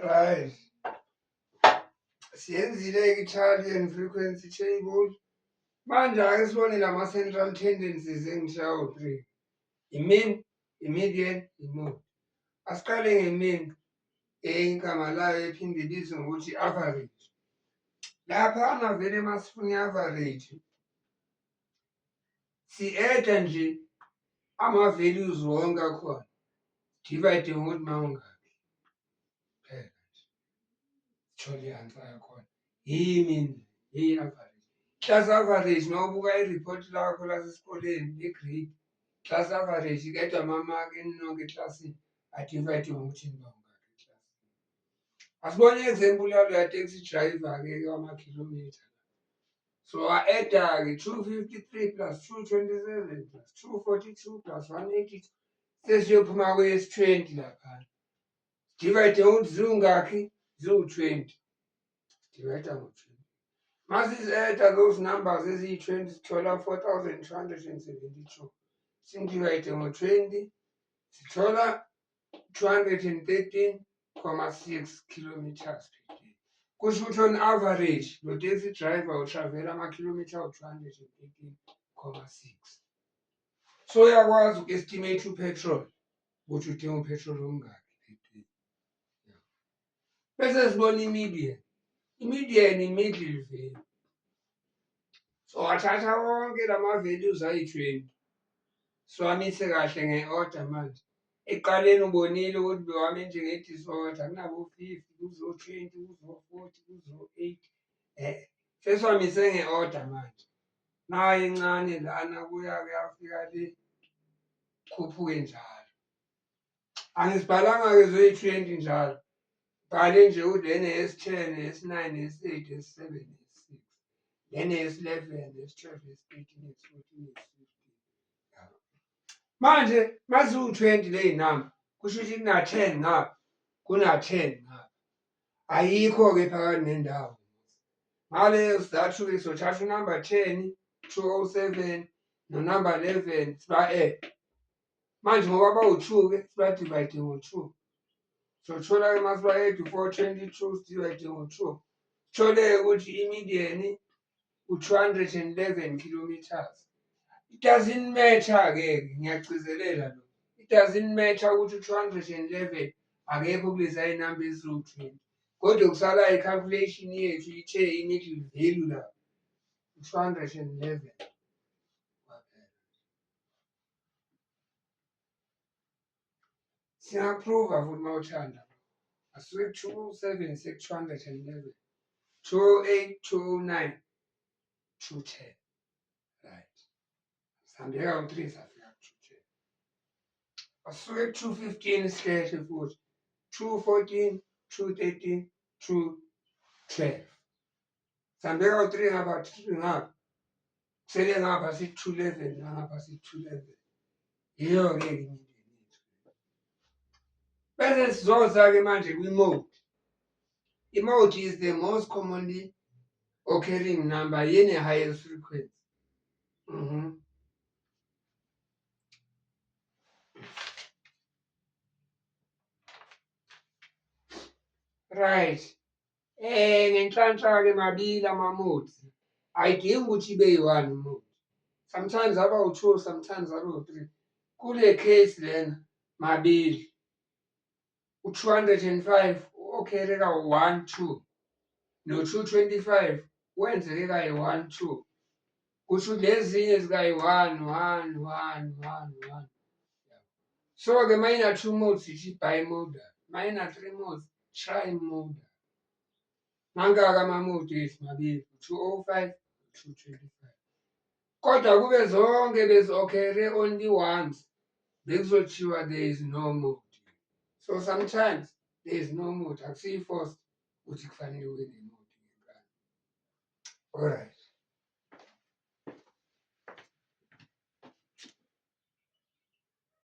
Right. Siyenzile-ke i-tally and frequency table. Manje ake sibone lama-central tendencies engithe awu-three. I-mean, i-median, i-mode. Asiqale nge-mean, igama layo ephinde ibizwe ngokuthi i-average. Laphana vele masifuna i-average, si-add-a nje ama-values wonke akhona, divide ngokuthi mawungakhi. Kuphela nje. Sithole i-answer yakhona. Yimi yi-average. Class average uma ubuka i-report lakho lasesikoleni le-grade, class average iqedwa amamaki eninonke eklasini adivide ngokuthi nibangaki eklasini. Asibone i-example yaloya taxi driver-ke wamakhilomitha. So wa-add-a-ke 253 plus 227 plus 242 plus 182 sesiyophuma kweyesi-20 laphana. Divide ngokuthi ziwungakhi? Ziwu-20. Divide ngo-20. Masizi-add-a those numbers eziyi-20 sithola 4272. Simdivide ngo-20 sithola 213,6 kilometers per day. Kusho ukuthi on average lo taxi driver utravela amakhilomitha awu-213,6. So uyakwazi uku-estimate upetrol ukuthi udinga upetrol omngaki per day. Bese sibona i-median. I-median i-middle value. So wathatha wonke lama values ayi-20. Siwamise kahle nge-order manje. Ekuqaleni ubonile ukuthi bewame njenge-disorder kunabo-50, kuzo-20, kuzo-40, kuzo-80. Sesiwamise nge-order manje. Nayi incane lana kuya kuyafika le khuphuke njalo. Angizibhalanga-ke zoyi-20 njalo. Bhale nje ukuthi lena eyesi-10, eyesi-9, eyesi-8, eyesi-7, eyesi-6. Lena eyesi-11, eyesi-12, eyesi-13, eyesi-14, eyesi-15. Manje maziwu-20 ley'namba kusho ukuthi kuna-10 ngapha, kuna-10 ngapha. Ayikho-ke phakathi nendawo. Ngaleyo sizathu-ke sothatha unumber 10, 207 nonumber 11 siba-add. Manje ngoba bawu-2-ke siba-divide ngo-2. Sothola-ke uma siba-add u-422 sidivide ngo-2. Sithole-ke ukuthi i-median u-211 kilometers. It doesn't matter-ke, ngiyagcizelela lo. It doesn't matter ukuthi u-211 akekho kulezi ayinamba eziwu-20. Kodwa kusala i-calculation yethu ithe i-middle value lapha u-211. Singakuprova futhi uma uthanda. Asuke ku-207 seku-211. 208, 209, 210. Right. Sihambe kawu-3 safika ku-210. Asuke ku-215 sihlehle futhi. 214, 213, 212. Sihambe kawu-3 ngapha, 3 ngapha. Kusele ngapha sithi-211 nangapha sithi-211. Yiyo-ke imindeni yethu. Bese sizoza-ke manje kwi-mode. I-mode is the most commonly occurring number yene-highest frequency. Right. Ngenhlanhla-ke mabili ama-modes. Ayidingi ukuthi ibe yi-one mode. Sometimes aba u-two, sometimes abe u-three. Kule case lena mabili. U-205 u-occur kawu-one, two. No-225 wenzeke kayi-one, two. Kusho ukuthi lezinye zikayi-one, one, one, one, one. So-ke uma ina-two modes ithi bimodal, uma ina-three modes trimodal. Mangaki ama-mode ethu? Mabili, 205, 225. Kodwa kube zonke bezi-occur only once, bekuzothiwa there is no mode. So sometimes there is no mode, akusiyi forced ukuthi kufanele ube ne-mode ngenkani. Alright.